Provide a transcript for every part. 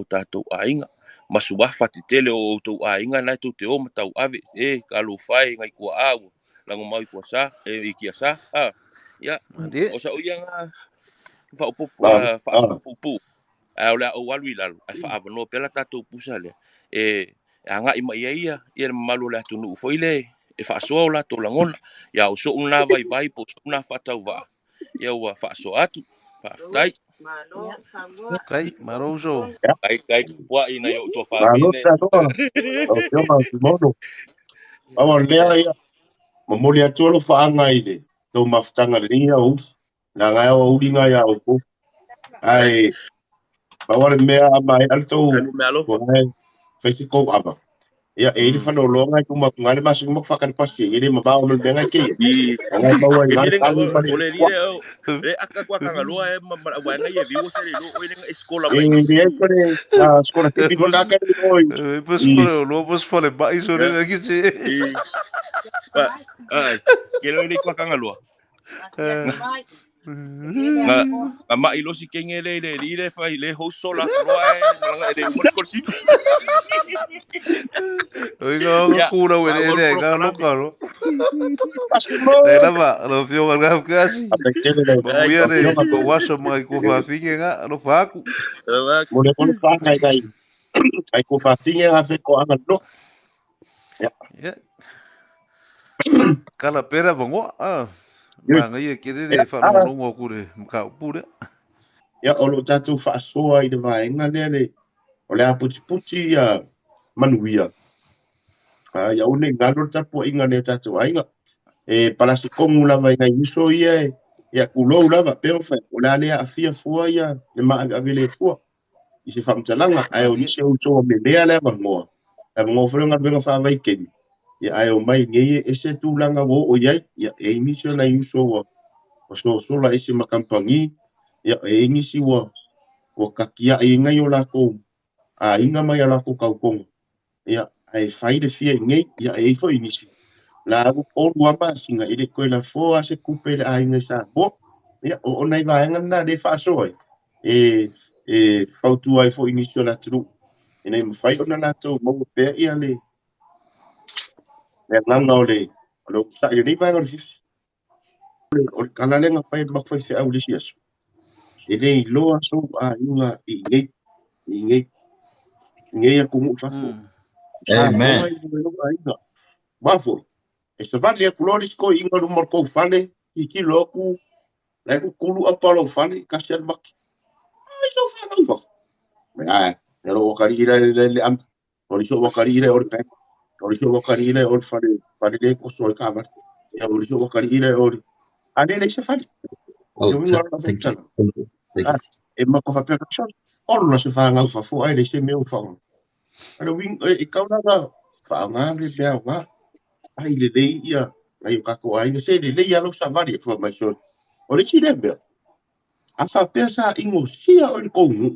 tatou aiga ma suafa tetele o outou aiga na e tou te o ma tauave e talofa e nai tuaa ua lagomau i kuasa e i tiasa a ia Malie. o sa'u ia ga faaopoopo Malo. faasoa ae o le a ou alu i lalo ae faaavanoa pea la tatou pusa lea e agai mai ai ia ia le mamalu o le atunuu foi le e faasoa o latou lagona. Ia o so'u lena vaivai po o so'u lena faatauvaa ia ua faasoa atu. Faafetai. Kai, malo uso. Ia, Tai tai tapuai nai ou malo tuafafine. tanoa. Lau Afioga Fuimaono. Pau o lea ia, momoli atu alo faaga i le tou mafutaga lenei aoauli. Leaga e aoauli nga ia outou. Ae pau o le mea a maea le tou Talu meaalofa. tuaga e fai se kou ava. Ia, e i le faleoloa ngai tuma atu ngai le masini ma whakari pasi e le mamao no le mea ngai keia. I O ngai maua i e ngai mire tali ma le o le kua. lile o le aka kwa kanga loa e ma ma wa ngai e viwo se le lo o ile ngai skola E mai. le ai kore a skola tipi ko nā kai oi. E pos I fale o loa pos fale mai so Ya. le ki se. I pa ai ke lo ile kwa kanga loa. Eh. Nga nga mai lo si kenge le le le fai le ho sola loa e malanga e le uma scholarship. Oi ga ga Ya. kula we Ma le gol le pro ga lo kalame. ka lo. pasimo. E lava lo fio ga ga kasi. A pe tele le Ma Ai. muia le afioga ko waso mai ko fa finge ga lo fa ku. Rawa. mo le kono whāngai kai. Ai ko whātinge ngā wheko anga no. Ia. Ya. Kala pera vangoa. Ah. Ia. Ma ngai ke le Ia. fa lo longo ku le mka upu le. Ia, o lo tātou whaasoa i le vaenga lea le, o le aputiputi ia manuia. Ah, ia une ngalo le tapuaiga lea tātou aiga. E palasi kongu lava i nai uso ia e, ia kulou lava, pe o whai, o le a lea afia fua ia le maaveave le fua. I se whamtalanga, ae o nisi o uso o me lea lea vangoa. E vangoa fure ngā venga whaavai kemi. Ia ae o mai ngei e ese tūlanga wo o iai, ia e inisi o nai uso ua o sosola ese makampangi, ia e inisi ua ua kakia i ngai o lākou a inga mai a lākou kaukongo. Ia ae fai le fia i ngei, ia e ifo i nisi. La au olu ama singa i le koe la foa se kupe le aiga i Samoa. Ia o ona i vaenga na le faasoa ai. E e fautua ai foi nisi o le atunuu. Ina ia mafai ona latou maua pea ia le le agaga o le o le onosai i lenei vaega o le fifi. O le tala lea na fai e le matou faifeau i le isi aso. E le iloa sou aiga i inei, i inei, i nei atunuu i fafo. Samoa Amen. e le lou aiga. Ua foi, e savali atu loa le isi toeaina i luma o le tou fale, tilotilo atu, la e tutulu apa o lou fale, tasi lava le mati. Ai sou whanau i fafo. Mai ae, e lou akalii le le le am, o le sou akalii le o le bank, o le sou akalii le o le fale, fale le koso ai kavale. Ia o le sou akalii le o le, a le le se fale. Oh, E uiga o le thank you. whaitala. Thank you. Thank Ah, you. e mako whapea ka sori. Olo la se whangau whafo ai le se mea o whaonga. Ana wing, e kaulanga whaonga le mea o ngā. Ai le lei ia, ngai o kako ai, se le lei alo sa vari e fua mai sori. O le si le mea, a whapea sa ingo sia o le kounu,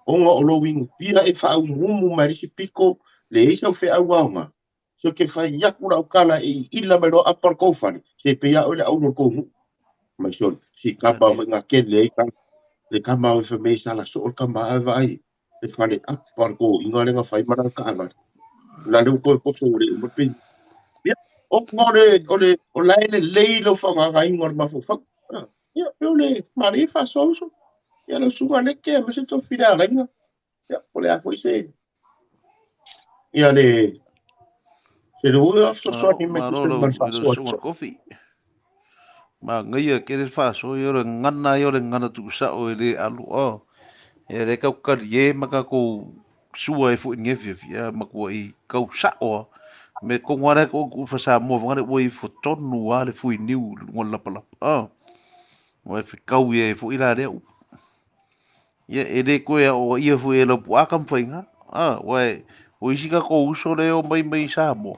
onga o lou ingo pia e whaumumu mai le si piko, le eisa o wheau aonga. So ke whai iaku lau kala e i ila mai loa apa le kofale, se pe ia o le aulo le kounu. Mai sori, si kama o ngā kele e ka, le kama o wha me sala so o le kama ai vai, le whale apa le ko, inga lenga whai mara ka avari. La leu koe poso o le uma pei. Ia, o ngā le, o le, o lae le lei lau whanganga ingo le mafofau. Ah, Ia, pe o le mari whasoso. Ia, lau sunga leke, ma se tō whira alainga. Ia, o le a foi se, ia le, se le ue Malo asosoani mai malo tusa lo ma le lo faasoa sunga kofi. Ma ngai ke le fa so yo le ngana yo le ngana tu sa o le alu o. E le kau kari e ma ka ko sua e fu nge fia fia ma ko i kau sa o. Me ko ngare ko ku fa sa mo ngare o i fo tonu a le fu niu ngo la pala. Ah. Mo e fi kau e fu ila le. Ia e le koe a o ia fu e lo pu akam whainga. Ah, wai o isi ka ko uso le o mai mai sa mo.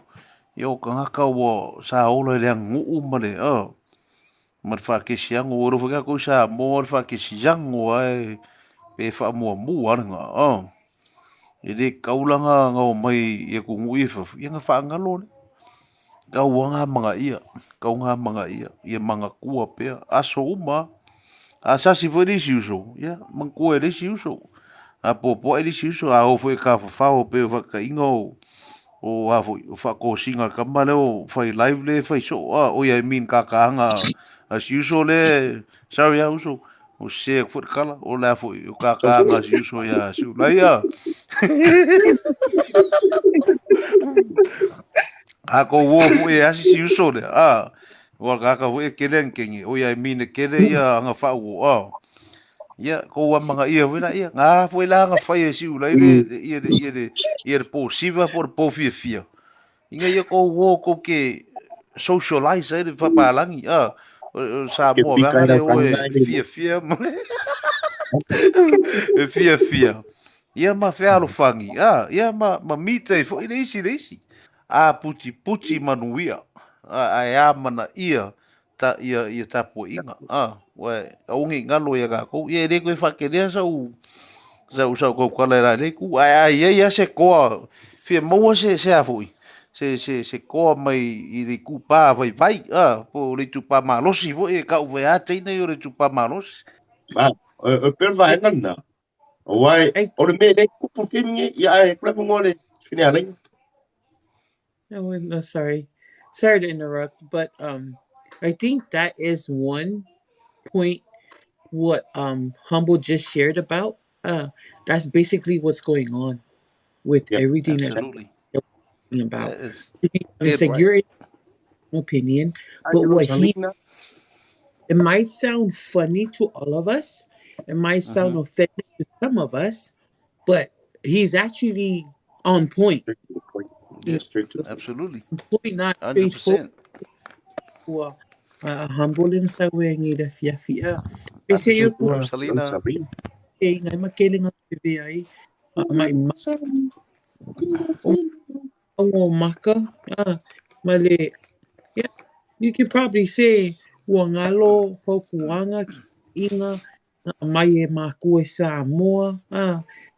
Ia o ka ngaka o sa ola le nguu ma le. Ah. Ma le whakesiango o ro whaka ko sa mo le whakesiango ai pe wha mua mua nga. Ah. E le kaulanga ngau mai ia ku ngui e fafu. Ia nga whaangalo le. Kau ngā manga ia. Kau ngā manga ia. Ia manga kua pea. Aso uma. A sasi foi le isi uso. Ia, mangkua e le isi uso. Apoapoai le isi uso, a o foi e tafafao pei o faataitaiga o o a foi o faatosina a le tama lea o fai live lea e fai soo a oi I mean kakaaga a si uso lea sorry a uso o sese atu foi le tala o le a foi o kakaaga a si uso ia Siulaia a kou o foi e asi si uso lea a ua kaka foi e kele ankengi oi I mean e kele ia anga faauo a Ia, ko ua manga ia foi la ia. Ngā foi la nga whai e siu lai le, le, ia le, ia le, ia le pō siva po le pō fia fia. Inga ia ko uo ko ke socialize ai le whapalangi. Ah, o Ke Samoa pika vanga e le rau o tanga e e le fia fia. E fia fia. Ia ma fealofangi. Ah, ia ma, ma mita i foi le isi le isi. A puti puti manuia. A, ae a mana ia ta ia ia tapuaiga a ua aua nei galo ia tatou ia e le toe faakelea sau sau sau tautala i la lea itu ae a i ai lava se toa fia maua se se a foi se se se toa mai i le itupa vaivai a po o le itupa malosi foi e tau fai lava teina ia o le itupa malosi. Ma, o pea o le vaega lena, aua e, I o le mea e le tupu i le taimi lenei, ia ae kula avanoa le fine alaina. Oh, no, sorry. Sorry to interrupt, but I think that is one point what Humble just shared about. That's basically what's going on with Yeah, everything that's Absolutely. talking about. That is To be honest, dead like right. your opinion, but Angelo what he Salina. it might sound funny to all of us, it might sound offensive to some of us, but he's actually on point. Straight to the point. You Yep, Straight to the point. absolutely. know, point not straightforward. 100%. Ua humble in sa wengi le fia fia. Pese yo ku Up Salina. Salina. ke ngai makele nga pe ai mai ma o maka male yeah you can probably say ua ngalo faupuanga ki inga mai e mākua i Samoa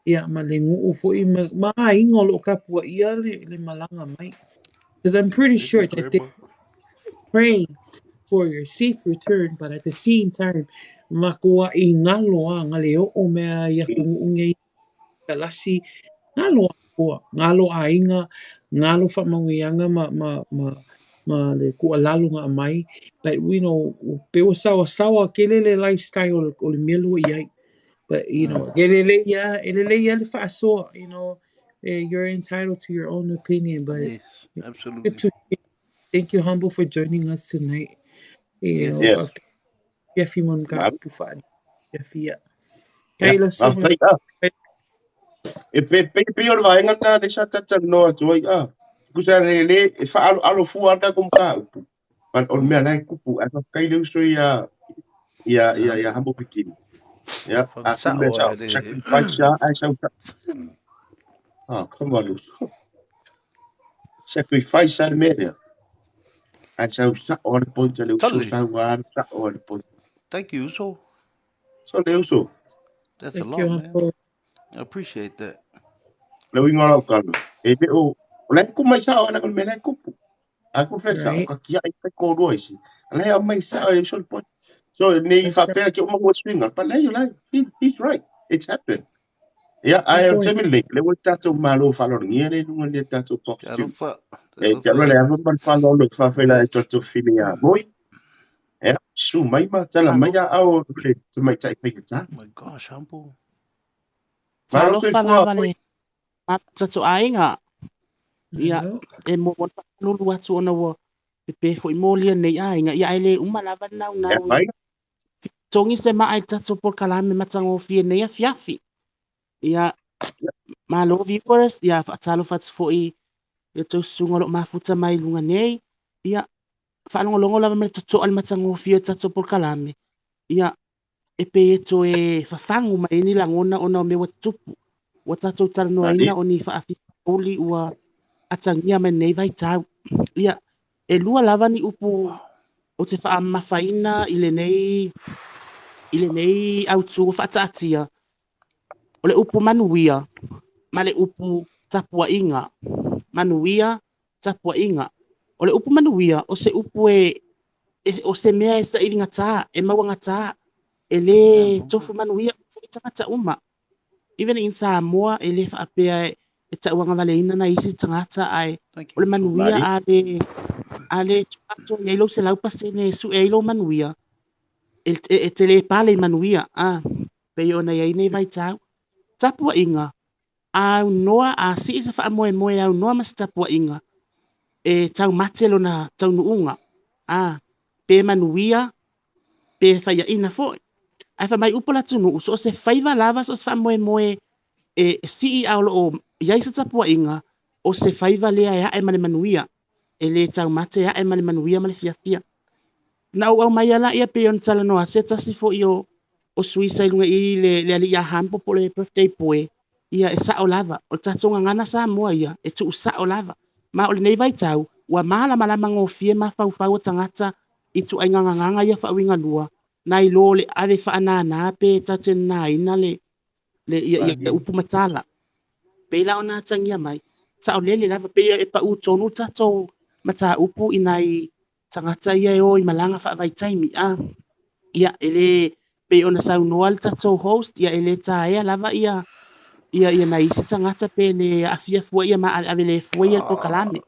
ia ma le nguu foi ma, ma inga o loo kapua ia le, le malanga mai because I'm pretty Thank sure you, that they Grandma. praying for your safe return, but at the same time, makua i ngalo a ngale o mea ia tungu kalasi ngalo a ngalo a inga ngalo fa manguianga ma ma ma ma le kualalo nga mai like you know pe o sawa sawa ke le lifestyle o le melu i ai but you know ke le ia e le ia le faasoa you know you're entitled to your own opinion but Yes, good absolutely. to thank you Humble for joining us tonight you Yes. know Yeah. yeah fi mon ka Ma, pu fa ya fi ya yeah. kai la so Faafetai, ah. E pe pe pe o le vaega lena le sa talatalanoa atu ai, ah. Tusa le le e faaloalo fua lava tatou mataupu. But o le mea la e tupu, ae faafetai le uso ia ia ia ia Humble. Humble Bikini. Yeah, Fanga a ku mea sao sa e le. sacrifice a ai sau. Ah, come on, uso. Sacrifice a le mea lea. Ai sau sa o le point le uso Totally. sa ua sa o le point. Thank you, Uso. So le uso, That's a thank you lot, man. Humble I appreciate that. le uiga o lau tala. E le o o la e tupu mai sao ana ko le mea la e tupu. A ku fe sao right ka kia i te kōrua isi. A lai mai sao e uso le point. So nei that's right faapea ke uma ua swinga, but lei lai, he's right. It's happened. Yeah, good I am point taimi le le ua tatou malo faalologia le luga le tatou box two. Talofa. E te Talofa alo e. le ava ma le faaaloalo i faafeila e Yes. tatou fili a moi. Ia, su mai ma tala mai Alo, a au le tamaitai faigata. My gosh, Humble. Malo talofa soifua lava moi. le matato aiga. Ia, Hello. e mo mo lulu atu ona ua pepe foi molia nei aiga. Ia ai le uma lava nau Ia nau i fai. tongi se maa i tato por kalame matangofie nei afiafi. Ia, malo viewers, ia whaatalo fatu foi ia tau susunga o loo mafuta mai i luga nei. Ia, faalogologo lava ma le totoa le matagofie o tatou polokalame. Ia, e pei e toe fafagu mai ai ni lagona ona o mea ua tutupu. Ua tatou Nani. talanoaina o ni faafitauli ua atagia mai nei vaitau. Ia, e lua lava ni upu o te faamamafaina i lenei autū ua faataatia. O le upu manuia ma le upu tapuaiga. Manuia, tapuaiga. O le upu manuia, o se upu e o se mea e sailigata, e mauagata, e le Damn, Humble. tofu manuia foi tagata uma. Even in Samoa e le faapea e tauagavaleina nai isi tagata ae Thank o le you. manuia Malie. a le atu i ai lou 100% e sue ai lou manuia e te le pale i manuia a pei ona i ai nei vaitau. Tapuaiga aunoa a sii se faamoemoe aunoa ma se tapuaiga e taumate lona taunuuga a pe manuia pe faiaina foi. Ae fai mai upu o le atunuu so o se faiva lava so o se faamoemoe e sii a o loo i ai se tapuaiga o se faiva lea e ae ma le manuia e le taumate ae ma le manuia ma le fiafia. Na ou aumai ala ia pei ona talanoa se tasi foi o sui sa i luga i le alii ia Hampo po o le birthday boy ia e sao lava o le tatou gagana Samoa ia e tuu sao lava ma o lenei vaitau ua malamalama gofie mafaufau o tagata i tuaiga gagaga ia faauigalua nai lo le ave faanana pe tatou te nanaina le ia, ia, Malie. upu matala pei la ona atagia mai saolele lava pei e pau tonu tatou mataupu i nai tagata ia e o i malaga faavaitaimi a ia e le pei ona saunoa le tatou host ia e le taea lava ia nai isi tagata pe le aafia fua ia ma ave le fua ia le polokalame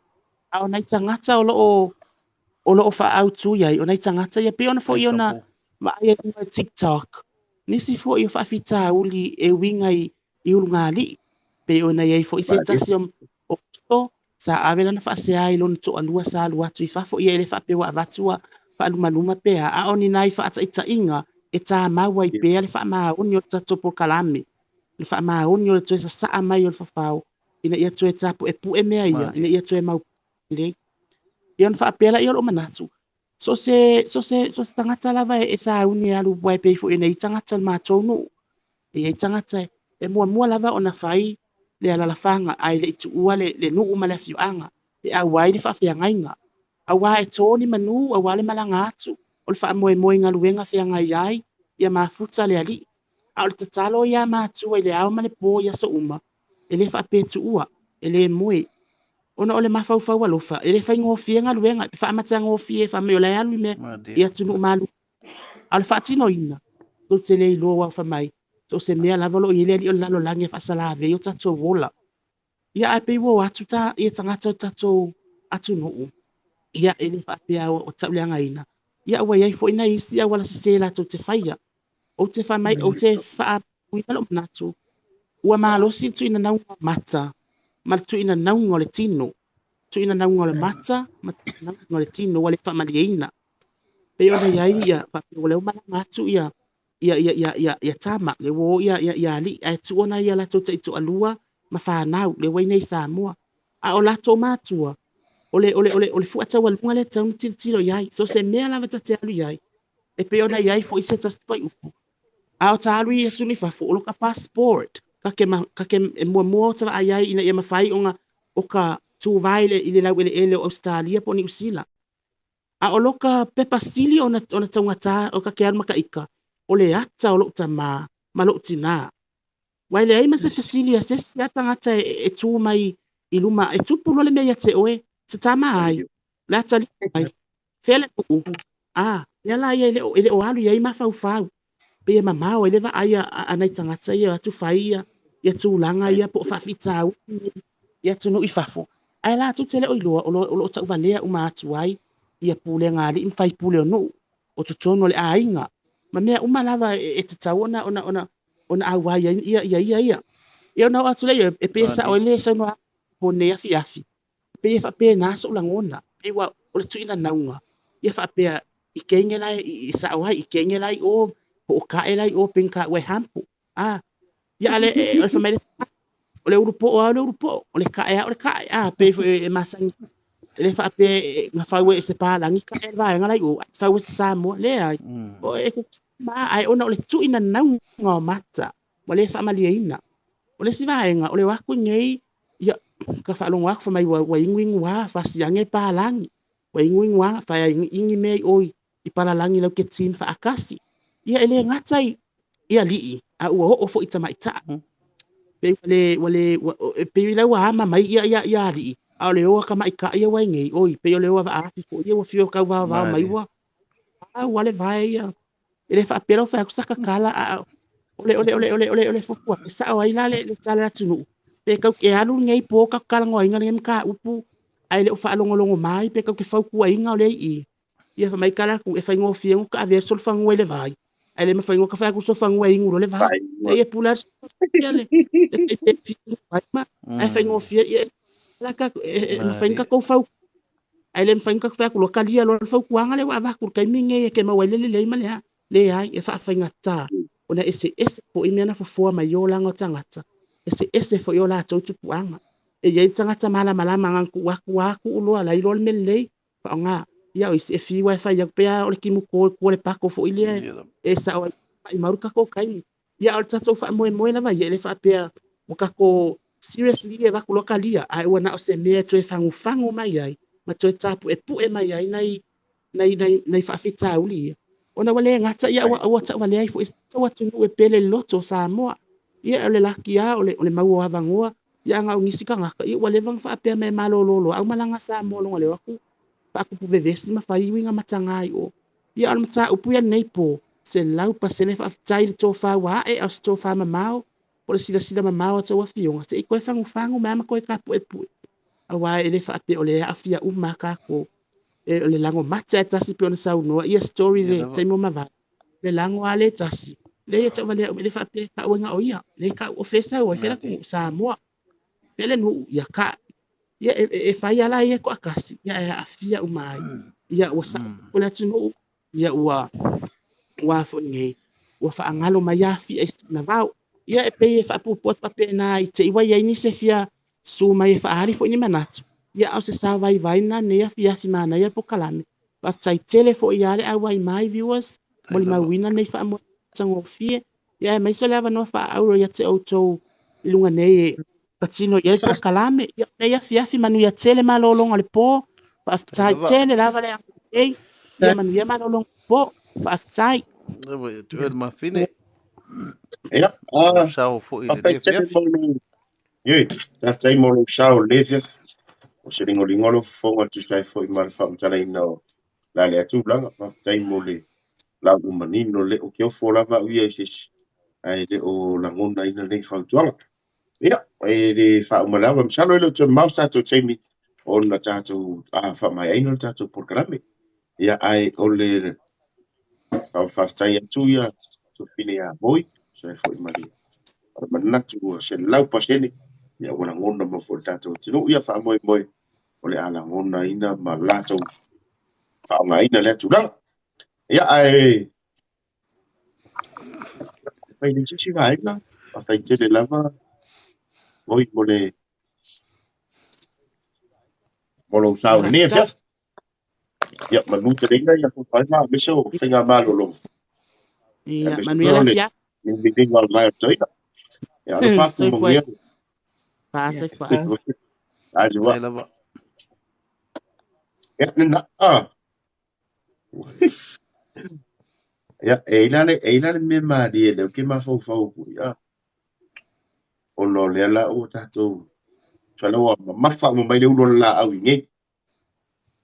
a o nai tagata o loo faaautu iai o nai tagata ia pei ona foi Thanks, ona Uncle. vaai ai i TikTok nisi foi o faafitauli e uiga i ulugalii pei ona iai foi se Malie. tasi o sa ave lana faasea i lona toalua sa alu atu i fafo ia e le faapea ua avatu ua faalumaluma pea a o ni nai faataitaiga e tamau ai pea le faamaoni o le tatou polokalame le faamaoni o le toe sasaa mai o le fafao ina ia toe tapuepue mea ia Malie. ina ia toe mau lelei. Ia ona faapea laia o loo manatu so se tagata lava e sauni e alu ai pei foi nei tagata o le matou nuu e iai tagata e muamua lava ona fai le alalafaga ae le i tuua le nuu ma le afioaga e auai le faafeagaiga auā e tō ni manū auā le malaga atu o le faamoemoe i galuega feagai ai ia mafuta le alii a o le tatalo ia matua i le ao ma le pō i aso uma e le faapetuua e le moe ona o le mafaufau alofa e le faigofie galuega e faamatagofie faamai o lae alu i mea Malie. i atunuu malu a o le faatinoina tou te le iloa ua fa mai so o se mea lava o loo i ai le alii o le lalolagi e faasalavei o tatou ola ia ae pei ua o atu ta ia tagata o tatou atunuu ia e le faapea o tauleagaina ia ua iai foi nai isi auala sesē latou te faia ou te faamai ou te faapuina lou manatu ua malosi le tuuina nauga o mata ma le tuuina nauga o le tino tuuina nauga o le mata ma tuuina nauga o le tino ua le faamalieina pei ona iai ia faapea ua lea ua malaga atu ia tama le ua o ia alii ae tuu ona ia latou taitoalua ma fanau le ua i nei Samoa a o latou matua o le fuataualuga lea tatau ona tilotilo i ai so se mea lava ta te alu i ai e pei ona i ai foi se tasi fuaiupu a o ta alu i atunuu i fafo o loka passport kake e muamua o ta vaai ai ina ia mafai ona o ka tuvai i le laueleele o Australia po o Niu Sila a o loka pepa sili ona taugata o ka ke alu makaika o le ata o lou tamā ma lou tinā Ua e leai ma se fesili a se isi a tagata e tu mai i luma e tupu loa le mea ia te oe se tama ai le atalii ai fea le nuu a lea la ia e le o alu i ai mafaufau pei e mamao ai le vaai a nai tagata ia o atu fai ia tulaga ia po o faafitauli i atunuu i fafo ae latou te le o iloa o loo tauvalea uma atu ai ia pulega a alii ma faipule o nuu o totonu o le aiga ma mea uma lava e tatau ona auai ai ia ona oo atu lea e pei e sao ai le saunoa po nei afiafi pei e faapena sou lagona pei ua o le tuuina nauga ia faapea i kege la i sao ai i kege la i o po o kae la i o pe ka ua e hampo a ia ale o le fai mai o le ulu po'o a o le ulu po'o o le kae a o le kae a pei foi e masani e le faapea na fau e se palagi kae le vaega la i o fau e se Samoa leai o e ma ae ona o le tuuina nauga o mata ua le faamalieina o le isi vaega o le o aku nei ia ka faalogo aku fai mai ua iguiguā fasiage palagi ua iguiguā faia igi mea i o i palalagi lau ke team faakasi ia e le gata i alii a ua oo foi i tamaitaa pei ua le ua le pei la ua ama mai ia alii a o le oa kamaikai ia ua i nei oi pei o le oa vaafi foi ia ua fio kauvaovao mai Malie. ua a ua le vae ia e le faapea lau fai atu sa kakala a O le fuafua e sa'o ai la le tala le atunu'u pe kau ke alu lenei po ka kalagoaina lenei mataupu ae le o faalogologo mai pe kau ke fautuaina o lea i ia fa mai kala ku e faigofie go ka avea solofanua i le vai ae le mafai ka fai atu solofanua e inu loa le vai e ia pula ia le vai ma ae faigofie ia la ka e mafai ka kou fau ae le mafai ka fai atu loa kalia loa le fautuaga lea ua avatu i le taimi lenei e ke maua ai le lelei ma le a leai e faafaigata ona eseese foʻi mea na fofoa mai olaga o tagata eseese foʻi o latou tupuaga e iai tagata malamalama agana tuu atu a tuu loa lai loa le mea lelei faaaoga ia o isi e fiu e fai atu pea o le timuto i tua le pako foʻi lea e sao ai maʻimau le tatou taimi ia o le tatou faamoemoe lava ia e le faapea ua tatou seriously e avatu loa kalia ae ua na o se mea e toe fagufagu mai ai ma toe tapu'epu'e mai ai nai faafitauli ia ona ua le gata ia ua taʻuvalea ai foʻi tou atunuu e pele i le loto o Samoa ia o le laki a o le mau o avanoa ia aga o nisi tagata ia ua leva ona faapea mai e malōlō au malaga Samoa loga le o atu faatupu vevesi ma fai uiga mataga i o ia o le mataupu ia lenei po 100% faafetai le tofā ua a'e a o se tofā mamao po o le silasila mamao a tou afioga seʻi toe fagufagu mai ma toe tapu'epu'e auā e le faapea o le aafia uma a tatou e o le lago mate ae tasi pe ona saunoa ia story le taimi o mavae le lago a le tasi le ia taʻuvalea le faapea taʻuega o ia le taʻu o fesau ai fela atunuu Samoa fele nuu ia ka ia e fai ala ia toʻatasi ia e aafia uma ai ia ua saʻu o le atunuu ia ua foʻi nei ua faagalo mai afia i sina vao ia e pei e faapuupuu atu faapena i te i ua iai nisi e fia su mai e faaali foʻi ni manatu ia a o se sa vaivai lena lenei afiafi manaia le polokalame faafetai tele foʻi iā le auai mai viewers molimauina lenei faamoetagofie ia aemaise o le avanoa faaauro ia te outou i luga nei e patino i ai le polokalame ia lenei afiafi manuia tele malōlōga o le po faafetai tele lava le nei ia manuia malōlōga o le po faafetai. Mafine. Ia, sao foʻi le faafetai tele mo lou Ioe, faafetai mo lou sao le afiafi. O se ligoligo le fofoga tusa ai foʻi ma le faamatalaina o la lea tulaga. Faafetai mo le lau manino le o ke ofo lava au ia i se isi ae le o lagonaina nei fautuaga. Ia, e le faauma lava, masalo e le o toe mamao se tatou taimi ona tatou faamaeaina le tatou polokalame. Ia, ae o le faafetai atu ia Tuafine ia Moi, tusa ai foʻi ma le manatu ua 100% ia ua lagona ma foʻi le tatou atunuu. Ia faamoemoe o le a lagonaina ma latou faaaogaina lea tulaga. Ia, ae fai le sisi vaega, faafetai tele lava Moi mo lou sao lenei afiafi. Ia, manu teleina ia faiga aemaise o faiga malolo. Ia manuia le afiafi. Le o le mai o toina. Ia, alofa atu manuia. Fasoifua. Ae lava. Ia, nena. Ah. Ia, e ila le mea malie leo ke mafaufau ia. Ona o lea la ua tatou sala ua mamafa uma mai le ulo o le laau i nei.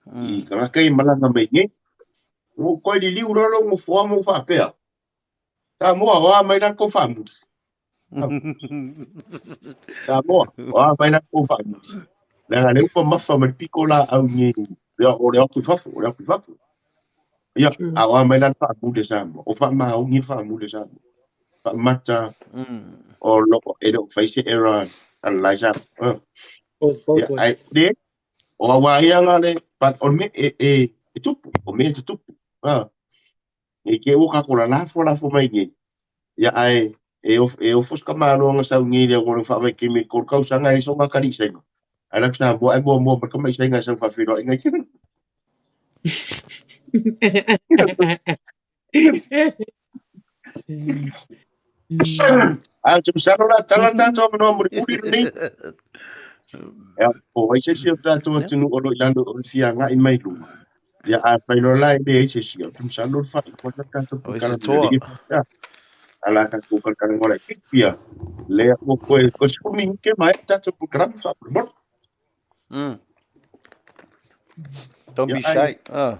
I tagata i malaga mai nei. Ua koe liliu loa lou nofoa ma ou faapea. Samoa, o a mai la kou faamuli. Samoa, o a mai la kou faamuli. Leaga lea ua mamafa ma le piko laau i nei. Ia, o le atu i fafo, o le atu i fafo. Ia, a o a mai la le faamuli a Samoa. O faamaoni le faamuli a Samoa. Faamata o lo e le o fai se error a le lai Samoa. Goes both Ia, ai, ways. le, o aua ia nga le, but o le mea e tupu, o mea e tutupu. Ah. E ke ua kako la lafo lafo mai nei. Ia ae e ofo se kamaloga sau nei lea ua faamai ke me kol kausaga e so makali senga. Ai la sa mo ai mo mo ma kama senga sau fa filo inga. Ah, tu sa la tala ta to no mo uri nei. Ia, o ai se si o tatou atunuu o lo i lalo o le fiaga i mai luma. Ia, a fai loa la e leai se isi, o te masalo le fai, ko tatou O se polokalame toa. le ia. Ala tatou kalakala ngola ia. Le o ko se minute mai tatou polokalame fa mo. Don't be Ia, ai. shy. Ah.